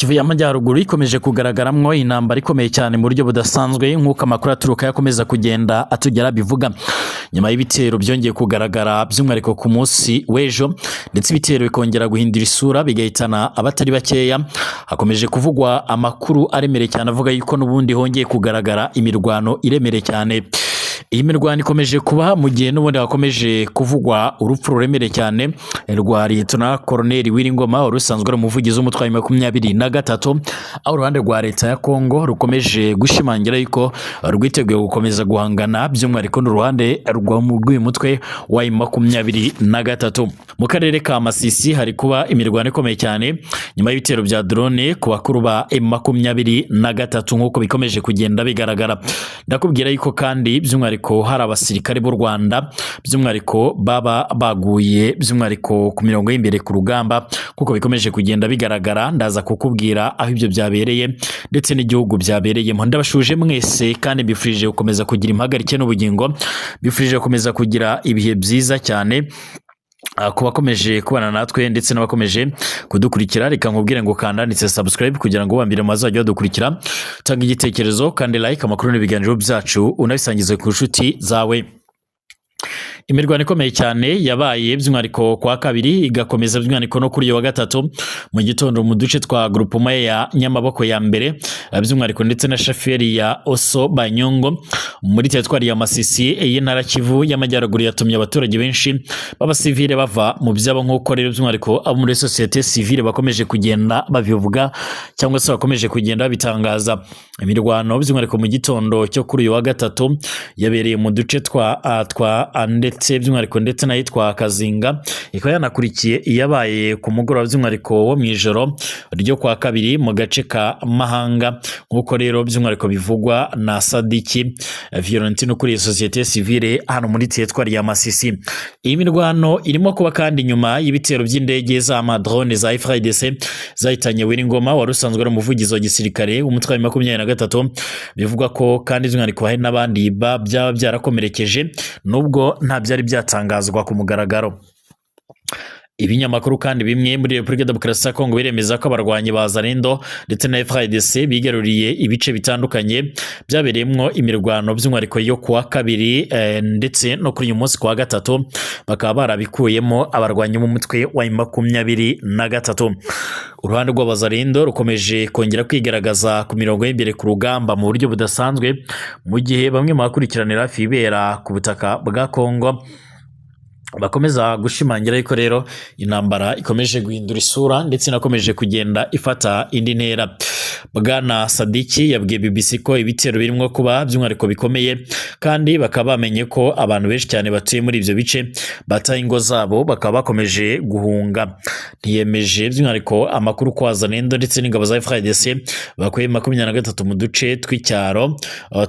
Kivu y'Amajyaruguru ikomeje kugaragaramwo intambara ikomeye cyane mu buryo budasanzwe, nk'uko amakuru aturuka yakomeza kugenda atugera bivuga. Nyuma y'ibitero byongeye kugaragara by'umwihariko ku munsi w'ejo, ndetse ibitero bikongera guhindura isura bigahitana abatari bakeya, hakomeje kuvugwa amakuru aremereye cyane avuga yuko n'ubundi hongeye kugaragara imirwano iremereye cyane. Iyi mirwano ikomeje kuba mu gihe n'ubundi hakomeje kuvugwa urupfu ruremereye cyane rwa Liyetona Koloneli Wiringoma wari usanzwe ari umuvugizi w'umutwe wa 23, aho uruhande rwa leta ya Kongo rukomeje gushimangira yuko rwiteguye gukomeza guhangana by'umwihariko n'uruhande rw'uyu mutwe wa 23. Mu karere ka Masisi hari kuba imirwano ikomeye cyane nyuma y'ibitero bya drone ku bakuru ba M23, nk'uko bikomeje kugenda bigaragara. Ndakubwira yuko kandi by'umwihariko hari abasirikare b'u Rwanda by'umwihariko baba baguye by'umwihariko ku mirongo y'imbere ku rugamba, kuko bikomeje kugenda bigaragara. Ndaza kukubwira aho ibyo byabereye ndetse n'igihugu byabereyemo. Ndabashuje mwese kandi mbifurije gukomeza kugira impagarike n'ubugingo, mbifurije gukomeza kugira ibihe byiza cyane ku bakomeje kubana natwe ndetse n'abakomeje kudukurikira. Reka nkubwire ngo kanda ndetse subscribe kugira ngo ubambire mazajya badukurikira, tanga igitekerezo kandi like amakuru n'ibiganiro byacu, unabisangize ku nshuti zawe. Imirwano ikomeye cyane yabaye by'umwihariko kwa kabiri, igakomeza by'umwihariko no kuri uyu wa gatatu mu gitondo mu duce twa groupement ya Nyamaboko ya mbere by'umwihariko ndetse na shaferi ya Oso Banyongo muri teritwari ya Masisi y'intara Kivu y'Amajyaruguru, yatumye abaturage benshi b'abasivile bava mu byabo, nk'uko rero by'umwihariko abo muri sosiyete sivile bakomeje kugenda babivuga cyangwa se bakomeje kugenda babitangaza. Imirwano by'umwihariko mu gitondo cyo kuri uyu wa gatatu yabereye mu duce twa ndetse by'umwihariko ndetse n'ahitwa Kazinga, ikaba yanakurikiye iyabaye ku mugoroba by'umwihariko wo mu ijoro ryo kwa kabiri mu gace ka Mahanga, nk'uko rero by'umwihariko bivugwa na Sadiki Violentine ukuriye sosiyete sivile hano muri teritwari ya Masisi. Iyi mirwano irimo kuba kandi nyuma y'ibitero by'indege z'amadrone za FARDC zahitanye Wiringoma wari usanzwe ari umuvugizi wa gisirikare w'umutwe wa 23. Bivugwa ko kandi by'umwihariko hari n'abandi byaba byarakomerekeje nubwo nta byari byatangazwa ku mugaragaro. Ibinyamakuru kandi bimwe muri Repubulika Demokarasi ya Kongo biremeza ko abarwanyi ba Zalendo ndetse na FARDC bigaruriye ibice bitandukanye byabereyemo imirwano by'umwihariko yo kuwa kabiri ndetse no kuri uyu munsi kuwa gatatu, bakaba barabikuyemo abarwanyi b'umutwe wa 23. Uruhande rw'Abazalendo rukomeje kongera kwigaragaza ku mirongo y'imbere ku rugamba mu buryo budasanzwe, mu gihe bamwe mu bakurikiranira hafi ibera ku butaka bwa Kongo bakomeza gushimangira yuko rero intambara ikomeje guhindura isura ndetse inakomeje kugenda ifata indi ntera. Bwana Sadiki yabwiye BBC ko ibitero birimo kuba by'umwihariko bikomeye, kandi bakaba bamenye ko abantu benshi cyane batuye muri ibyo bice bataye ingo zabo bakaba bakomeje guhunga. Ntiyemeje by'umwihariko amakuru ko Wazalendo ndetse n'ingabo za FARDC bakuye 23 mu duce tw'icyaro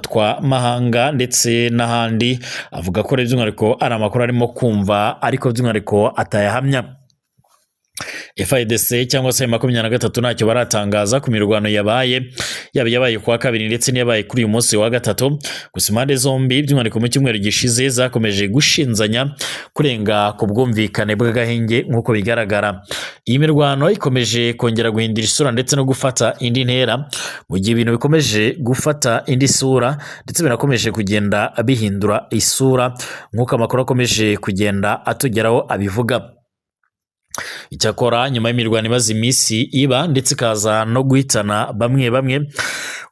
twa Mahanga ndetse n'ahandi. Avuga ko rero by'umwihariko ari amakuru arimo kumva ariko by'umwihariko atayahamya. FARDC cyangwa se 23 ntacyo baratangaza ku mirwano yabaye, yaba yabaye kuwa kabiri ndetse n'iyabaye kuri uyu munsi wa gatatu. Gusa impande zombi by'umwihariko mu cyumweru gishize zakomeje gushinzanya kurenga ku bwumvikane bw'agahenge nk'uko bigaragara. Iyi mirwano ikomeje kongera guhindura isura ndetse no gufata indi ntera, mu gihe ibintu bikomeje gufata indi sura ndetse binakomeje kugenda bihindura isura nk'uko amakuru akomeje kugenda atugeraho abivuga. Icyakora nyuma y'imirwano imaze iminsi iba ndetse ikaza no guhitana bamwe bamwe,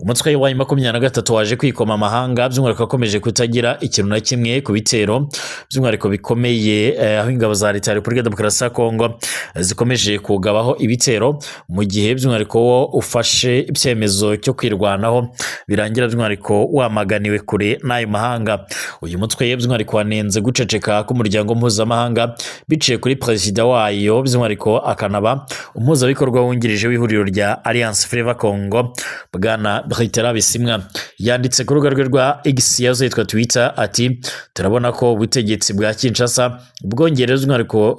umutwe wa 23 waje kwikoma amahanga by'umwihariko akomeje kutagira ikintu na kimwe ku bitero by'umwihariko bikomeye, aho ingabo za leta ya Repubulika Demokarasi ya Kongo zikomeje kugabaho ibitero, mu gihe by'umwihariko wo ufashe icyemezo cyo kwirwanaho birangira by'umwihariko wamaganiwe kure n'ayo mahanga. Uyu mutwe by'umwihariko wanenze guceceka k'umuryango mpuzamahanga biciye kuri perezida wayo, by'umwihariko akanaba umuhuzabikorwa wungirije w'ihuriro rya Alliance Fleuve Congo, Bwana Bertrand Bisimwa. Yanditse ku rubuga rwe rwa X yahoze yitwa Twitter ati: "Turabona ko ubutegetsi bwa Kinshasa bwongereye by'umwihariko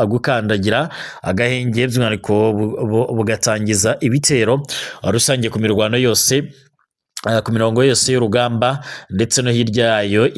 gukandagira agahenge, by'umwihariko bugatangiza ibitero rusange ku mirwano yose Ku mirongo yose y'urugamba ndetse no hirya yayo.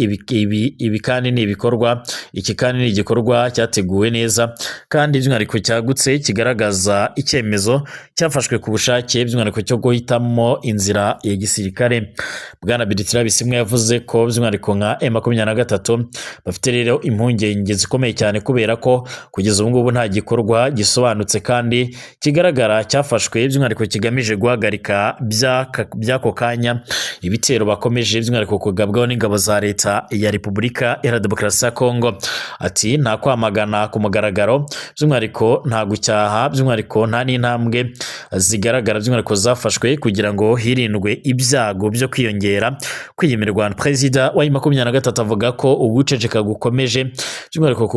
Ibi kandi ni ibikorwa, iki kandi ni igikorwa cyateguwe neza kandi by'umwihariko cyagutse, kigaragaza icyemezo cyafashwe ku bushake, by'umwihariko cyo guhitamo inzira ya gisirikare. Bwana Bertrand Bisimwa yavuze ko by'umwihariko nka M23 bafite rero impungenge zikomeye cyane, kubera ko kugeza ubu ngubu nta gikorwa gisobanutse kandi kigaragara cyafashwe, by'umwihariko kigamije guhagarika by'ako kanya ibitero bakomeje by'umwihariko kugabwaho n'ingabo za Leta ya Repubulika Iharanira Demokarasi ya Kongo. Ati: "Nta kwamagana ku mugaragaro, by'umwihariko nta gucyaha, by'umwihariko nta n'intambwe zigaragara by'umwihariko zafashwe kugira ngo hirindwe ibyago byo kwiyongera kw'iyi mirwano." Perezida wa 23 avuga ko uguceceka gukomeje by'umwihariko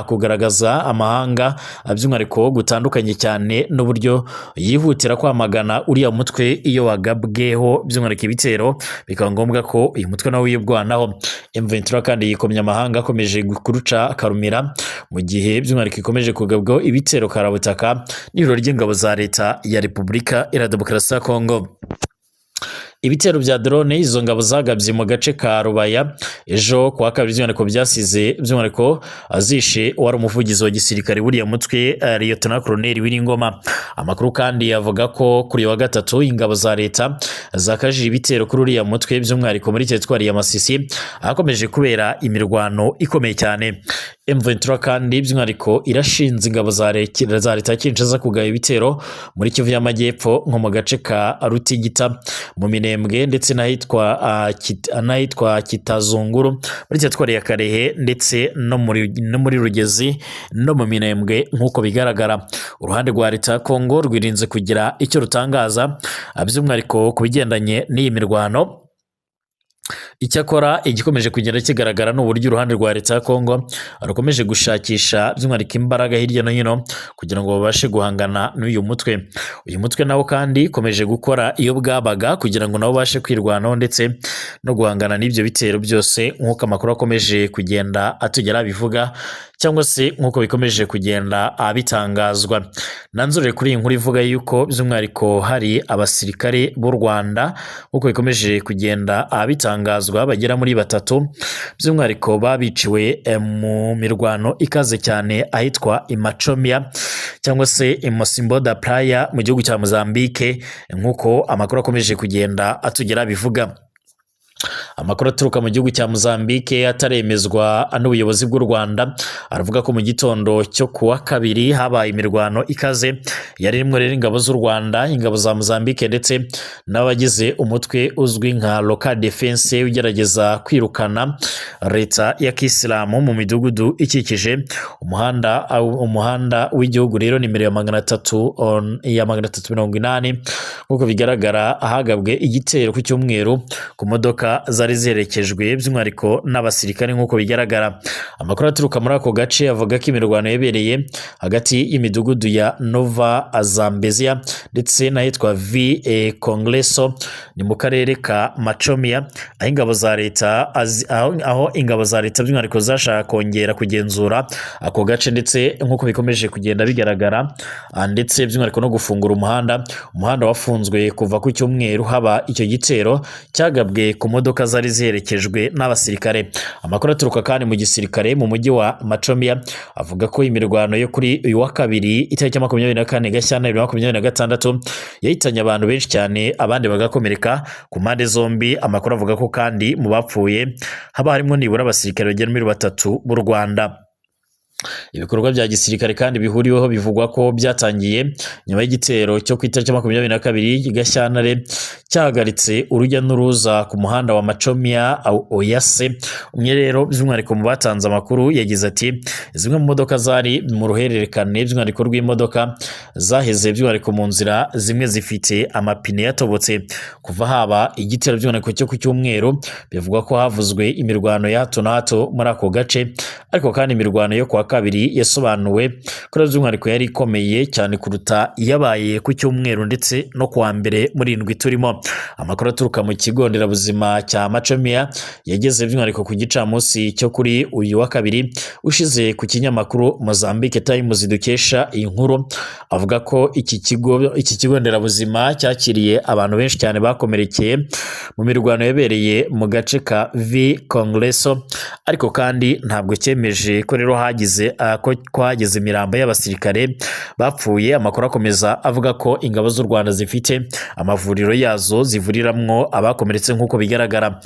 kugaragaza amahanga by'umwihariko gutandukanye cyane n'uburyo yihutira kwamagana uriya mutwe iyo wagabweho by'umwihariko ibitero, bikaba ngombwa ko uyu mutwe nawe wirwanaho. M23 kandi yikomye amahanga akomeje kuruca akarumira, mu gihe by'umwihariko ikomeje kugabwaho ibitero karabutaka n'ihuriro ry'ingabo za Leta ya Repubulika Iharanira Demokarasi ya Kongo. Ibitero bya drone izo ngabo zagabye mu gace ka Rubaya ejo kuwa kabiri, by'umwihariko byasize by'umwihariko zishe wari umuvugizi wa gisirikare wuriya mutwe, Lieutenant Colonel Wiringoma. Amakuru kandi avuga ko kuri uyu wa gatatu ingabo za Leta zakajije ibitero kuri uriya mutwe, by'umwihariko muri teritwari ya Masisi, ahakomeje kubera imirwano ikomeye cyane. M23 kandi by'umwihariko irashinze ingabo za Leta ya Kinshasa kugaba ibitero muri Kivu y'Amajyepfo, nko mu gace ka Rutigita mu Minembwe, ndetse n'ahitwa Kitazunguru muri teritwari ya Karehe, ndetse no muri Rugezi no mu Minembwe nk'uko bigaragara. Uruhande rwa Leta ya Kongo rwirinze kugira icyo rutangaza by'umwihariko ku bigendanye n'iyi mirwano. Icyakora igikomeje kugenda kigaragara ni uburyo uruhande rwa Leta ya Kongo rukomeje gushakisha by'umwihariko imbaraga hirya no hino kugira ngo babashe guhangana n'uyu mutwe. Uyu mutwe nawo kandi ukomeje gukora iyo bwabaga kugira ngo nabo babashe kwirwanaho ndetse no guhangana n'ibyo bitero byose, nk'uko amakuru akomeje kugenda atugera bivuga, cyangwa se nk'uko bikomeje kugenda bitangazwa. Nanzurire kuri iyi nkuru ivuga yuko by'umwihariko hari abasirikare b'u Rwanda, nk'uko bikomeje kugenda bitangazwa, bagera muri batatu by'umwihariko babiciwe mu mirwano ikaze cyane ahitwa Imacomia cyangwa se Mocimboa Praia mu gihugu cya Mozambique, nk'uko amakuru akomeje kugenda atugera bivuga. Amakuru aturuka mu gihugu cya Mozambique ataremezwa n'ubuyobozi bw'u Rwanda aravuga ko mu gitondo cyo kuwa kabiri habaye imirwano ikaze yari irimo rero ingabo z'u Rwanda, ingabo za Mozambique ndetse n'abagize umutwe uzwi nka Local Defense ugerageza kwirukana Leta ya Kisilamu mu midugudu ikikije umuhanda w'igihugu rero nimero ya 380. Nk'uko bigaragara, ahagabwe igitero ku cyumweru ku modoka zari ziherekejwe by'umwihariko n'abasirikare. Nk'uko bigaragara, amakuru aturuka muri ako gace avuga ko imirwano yabereye hagati y'imidugudu ya Nova Zambezia ndetse n'ahitwa V Congreso, ni mu karere ka Macomia, aho ingabo za Leta by'umwihariko zashaka kongera kugenzura ako gace, ndetse nk'uko bikomeje kugenda bigaragara, ndetse by'umwihariko no gufungura umuhanda wafunzwe kuva ku cyumweru haba icyo gitero cyagabwe ku modoka zari ziherekejwe n'abasirikare. Amakuru aturuka kandi mu gisirikare mu mujyi wa Macomia avuga ko imirwano yo kuri uyu wa kabiri, itariki ya 24 Gashyantare 2026, yahitanye abantu benshi cyane, abandi bagakomereka ku mpande zombi. Amakuru avuga ko kandi mu bapfuye haba harimo nibura abasirikare bagera muri batatu b'u Rwanda. Ibikorwa bya gisirikare kandi bihuriweho bivugwa ko byatangiye nyuma y'igitero cyo ku itariki 22 Gashyantare cyahagaritse urujya n'uruza ku muhanda wa Macomia Oyase. Umwe rero by'umwihariko mu batanze amakuru yagize ati: "Zimwe mu modoka zari mu ruhererekane by'umwihariko rw'imodoka zaheze by'umwihariko mu nzira, zimwe zifite amapine yatobotse." Kuva haba igitero by'umwihariko cyo ku cyumweru, bivugwa ko havuzwe imirwano ya hato na hato muri ako gace, ariko kandi imirwano yo kuwa kabiri yasobanuwe ko by'umwihariko yari ikomeye cyane kuruta iyabaye ku cyumweru ndetse no kuwa mbere muri indwi turimo. Amakuru aturuka mu kigo nderabuzima cya Macomia yageze by'umwihariko ku gicamunsi cyo kuri uyu wa kabiri ushize ku kinyamakuru Mozambique Times dukesha iyi nkuru, avuga ko iki kigo nderabuzima cyakiriye abantu benshi cyane bakomerekeye mu mirwano yabereye mu gace ka V Congreso, ariko kandi ntabwo cyemeje ko rero hagize ko hageze imirambo y'abasirikare bapfuye. Amakuru akomeza avuga ko ingabo z'u Rwanda zifite amavuriro yazo zivuriramwo abakomeretse nk'uko bigaragara.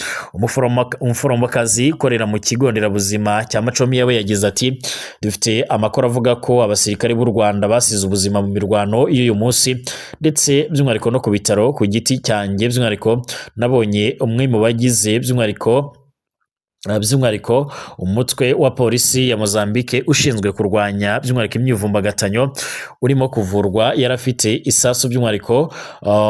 Umuforomokazi ukorera mu kigo nderabuzima cya Macomia we yagize ati: "Dufite amakuru avuga ko abasirikare b'u Rwanda basize ubuzima mu mirwano y'uyu munsi, ndetse by'umwihariko no ku bitaro. Ku giti cyanjye, by'umwihariko nabonye umwe mu bagize by'umwihariko umutwe wa polisi ya Mozambique ushinzwe kurwanya by'umwihariko imyivumbagatanyo urimo kuvurwa. Yari afite isasu by'umwihariko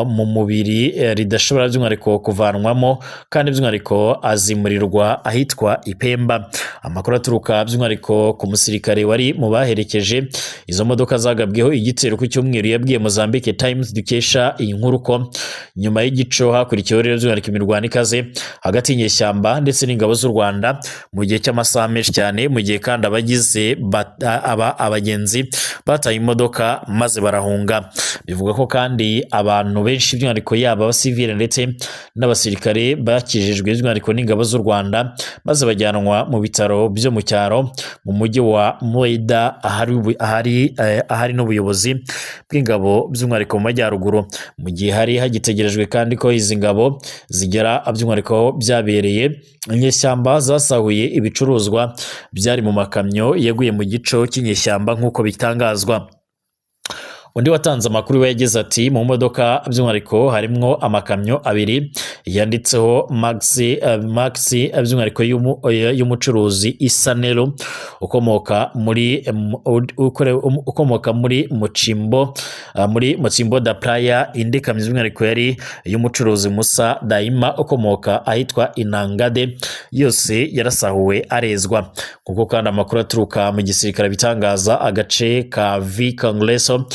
mu mubiri ridashobora by'umwihariko kuvanwamo, kandi by'umwihariko azimurirwa ahitwa Ipemba." Amakuru aturuka by'umwihariko ku musirikare wari mu baherekeje izo modoka zagabweho igitero ku cyumweru yabwiye Mozambique Times dukesha iyi nkuru ko nyuma y'igico hakurikiyeho rero by'umwihariko imirwano ikaze hagati y'inyeshyamba ndetse n'ingabo z'u Rwanda mu gihe cy'amasaha menshi cyane, mu gihe kandi abagize aba abagenzi bataye imodoka maze barahunga. Bivuga ko kandi abantu benshi, by'umwihariko yaba abasivile ndetse n'abasirikare, bakijijwe by'umwihariko n'ingabo z'u Rwanda maze bajyanwa mu bitaro byo mu cyaro mu mujyi wa Mueda, ahari n'ubuyobozi bw'ingabo by'umwihariko mu majyaruguru, mu gihe hari hagitegerejwe kandi ko izi ngabo zigera by'umwihariko aho byabereye. Inyeshyamba zasahuye ibicuruzwa byari mu makamyo yaguye mu gico cy'inyeshyamba nk'uko bitangazwa. Undi watanze amakuru we yagize ati: "Mu modoka by'umwihariko harimwo amakamyo abiri yanditseho Maxi by'umwihariko y'umucuruzi Isanero ukomoka muri Mocimboa da Praia. Indi kamyo by'umwihariko yari iy'umucuruzi Musa Daima ukomoka ahitwa Inangade. Yose yarasahuwe arezwa." Kuko kandi amakuru aturuka mu gisirikare bitangaza, agace ka V Congreso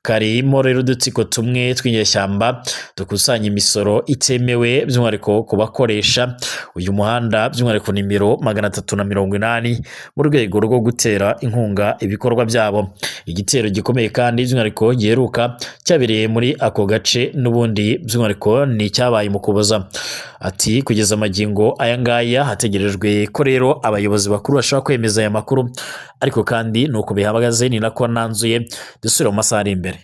karimo rero udutsiko tumwe tw'inyeshyamba dukusanya imisoro itemewe by'umwihariko ku bakoresha uyu muhanda, by'umwihariko nimero 380, mu rwego rwo gutera inkunga ibikorwa byabo. Igitero gikomeye kandi by'umwihariko giheruka cyabereye muri ako gace n'ubundi by'umwihariko ni icyabaye mu Kuboza. Ati: "Kugeza amagingo aya ngaya hategerejwe ko rero abayobozi bakuru bashobora kwemeza aya makuru, ariko kandi ni uko bihagaze, ni nako nanzuye. Dusubire mu masaha ari imbere."